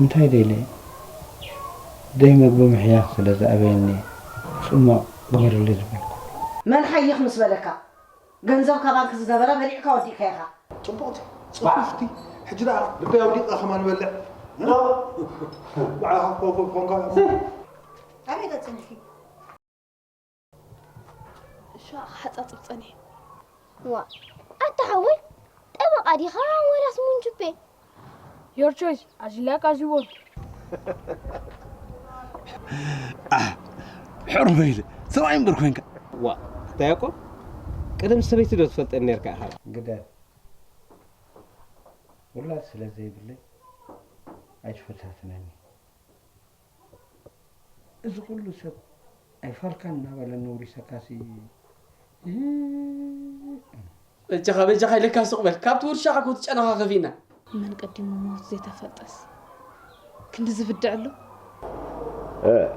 እንታይ ደይለ ደይ መግቢ ምሕያኽ ስለ ዝኣበየኒ ጽማቕ ግበርለይ ዝበልኩ። መን ሓይኽ ምስ በለካ? ገንዘብ ካባንክ ዝነበረ በሊዕካ ወዲእካ ኢኻ። ጽቡቕቲ ጽፉፍቲ። ሕጂ ደኣ ልበይ ኣውዲቕካ ከማን በልዕ። ባዕኻ ኮ- ኮ- ኮንካ ኣበይ ገጽንኪ? እሻ ሓጻጽብ ጸኒሐ። ዋ ኣታ ሓወይ ጠበቓ ዲኻ ወላስ ሙንጁቤ? Your choice. As you like, as you want. ሕር በይለ ሰብኣይ እምበር ኮይንካ። ዋ እንታይ እኮ ቀደም ሰበይቲ ዶ ትፈልጠኒ ነርካ ኢኻ? ግደፍ ውላድ ስለ ዘይብለይ ኣይትፈታትነኒ። እዚ ኩሉ ሰብ ኣይፋልካን እናበለኒ ውሪሰካሲ። በጃኻ በጃኻ ኢለካ ስቕ በል። ካብቲ ውርሻኻ እኮ ትጨነኻ ከፊእና። መን ቀዲሙ ሞት ዘይተፈልጠስ ክንዲ ዝብድዕ ኣሎ።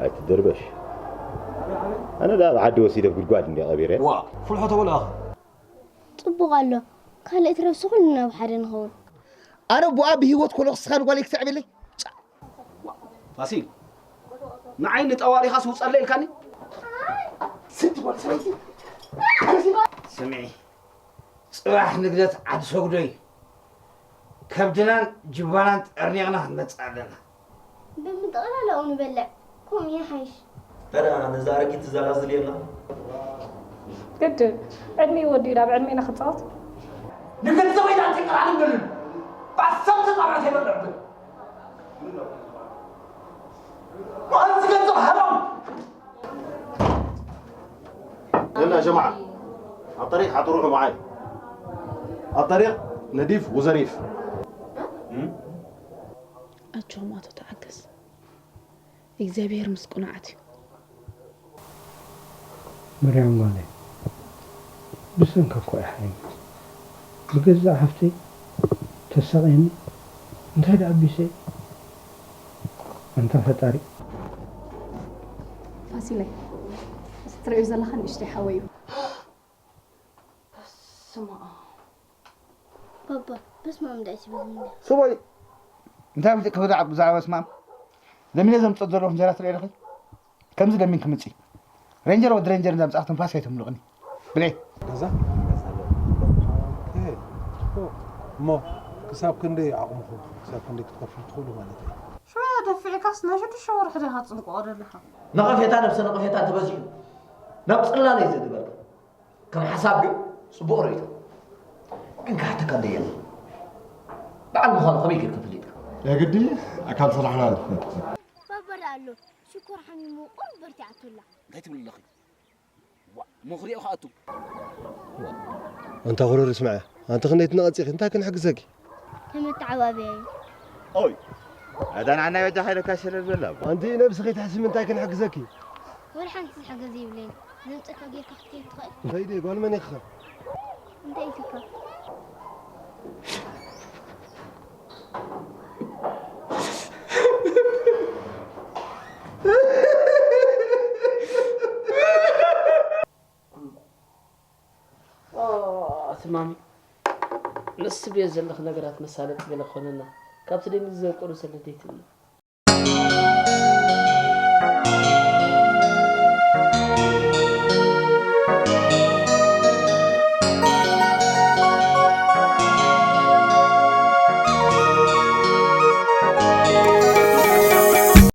ኣይትደርበሽ። ኣነ ደኣ ኣብ ዓዲ ወሲደ ኣብ ጉድጓድ እንዲየ ቀቢረ። ዋ ፍልሖ ተበልኣኻ። ጽቡቕ ኣሎ። ካልእ ትረብሲ ኩልና ኣብ ሓደ ንኸውን። ኣነ ቡኣ ብህይወት ኮለኹ ስኻ ንጓለይ ክተዕብለይ። ፋሲል ንዓይ ንጠዋሪኻስ ውፀለይ ኢልካኒ? ስምዒ ጽባሕ ንግደት ዓዲ ሰጉዶ እዩ። ከብድናን ጅባናን ጠርኒቕና ክንመጽእ ኣለና። ብምጥቕላል ኣብኡ ንበልዕ። ከምኡ ይሓይሽ። ኣረ ነዛ ኣረጊት ትዘላዝል የላ። ግድን ዕድሚኡ ወዲኡ ናብ ዕድሜና ክፃወት ንገንዘበይ ዳንተ ይቀራል እንደልን ባሰብ ተጣብዐት የበለዕብን መዓልቲ ገንዘብ ሃራም يلا يا جماعة على الطريق حتروحوا معاي على الطريق نديف وظريف ኣጆም ኣቶ ተዓገስ እግዚኣብሔር ምስ ቅኑዓት እዩ። መርያም ጓለይ ብሰንካ እኮ እያ ሓይሚ ብገዛእ ሓፍተይ ተሳቕየኒ እንታይ ደኣ ኣቢሰ ኣንታ ፈጣሪ ፋሲለይ እዚ ትርእዩ ዘለኻ ንእሽተይ ሓወይ እዩ። በስመ ኣብ ባባ በስመ ኣብ እንዳይ ትብል እንደ ስቦይ እንታይ ምጽእ ክብዳ ብዛዕባ በስመ ኣብ ለሚነ ዘምጸት ዘለኹ እንጀራ ትርኢ ኣለኺ ከምዚ ለሚን ክምጽእ ሬንጀር ወዲ ሬንጀር እንዳምጻእክ ትንፋስ ኣይትምልቕኒ ብለይ ገዛ እሞ ክሳብ ክንደይ ዓቕምኹም ክሳብ ክንደይ ክትከፍሉ ትኽእሉ ማለት እዩ ሽዑ ደፊዕካስ ናይ ሽዱሽተ ወርሒ ዲኻ ትጽንቅቖ ዘለኻ ነቐፌታ ነብሰ ነቐፌታ እንተበዚሑ ናብ ጽላለ እዩ ዘድበርካ ከም ሓሳብ ግን ጽቡቕ ርእይቶ ግን ክሓተካ እንደ የለ በዓል ምዃኑ ከመይ ጌርካ ፈሊጥካ የግዲ ኣካል ስራሕና ኣሎ ባባ ደኣ ኣሎ ሽኮር ሓሚሙ ቁሩብ በርቲዓቶ ኣላ እንታይ ትብሊ ኣለኺ ዋእ እሞ ክሪኦ ክኣቱ ኣንታ ኩርር ስምዐ ኣንቲ ክንደይ ትነቐጺኺ እንታይ ክንሕግዘኪ ተመተዓባብያ እዩ ኦይ ኣታ ንዓናይ በጃኻ ኢለካ ሸለል በላ ኣንቲ ነብሲ ከይትሕስቢ እንታይ ክንሕግዘኪ ወላ ሓንቲ ዝሕገዝ ይብለይን ዘምፀካ ጌርካ ክትከይድ ትኽእል ከይደ ጓል መን ኢኺ እንታይ ኢልካ ኣቲ ማሚ ንስብዮ ዘለኺ ነገራት መሳለጢ ገለ ክኾነና ካብቲ ደሚ ዘንቀሉ ሰለተይትብሉ